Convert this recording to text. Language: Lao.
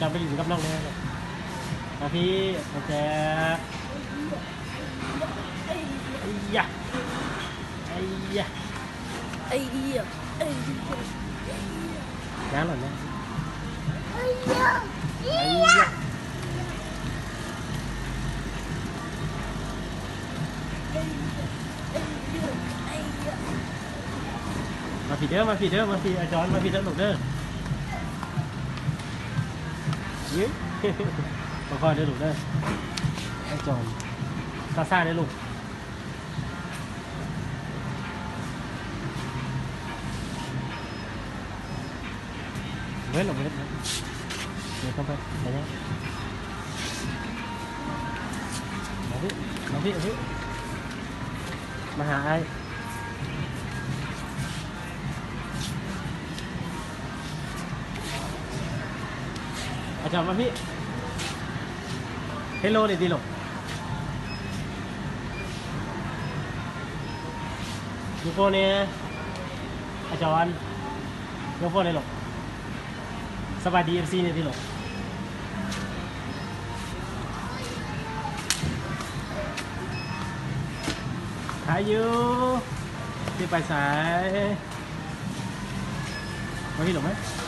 ຈອນໄປຫຼິ້ນກັບນ້ອງແດ່. ມາພີ້ ນ້ອງແຈກ. ໄອ້ຢະ ໄອ້ຢະ ໄອ້ຢະ ໄອ້ຢະ ຍ່າງຫຼອນນະ. ໄອ້ຢະ ໄອ້ຢະ ມາພີ້ເດີ ມາພີ້ເດີ ມາພີ້ ອາຈອນ ມາພີ້ເດີລູກເດີ. ເອີ ຄ່ອຍໆເດີລູກເດີ ອາຈອນ ຊ້າໆເດີລູກ. ເວີດ ເວີດ ເວີດ ເດີນເຂົ້າໄປ ໄປເລີຍ. ມາພີ້ ມາພີ້ ມາພີ້ ມາຫາອ້າຍ. ອາຈານມາພີ້ ເຮລໂລນີ້ຕິລູກ. ຍົກໂປ້ແດ່ ອາຈອນ ຍົກໂປ້ແດ່ລູກ. ສະບາຍດີ ເອັຟຊີ ແດ່ຕິລູກ. ຫາຢູ່ ຊິໄປໃສ? ມາພີ້ລູກມາ.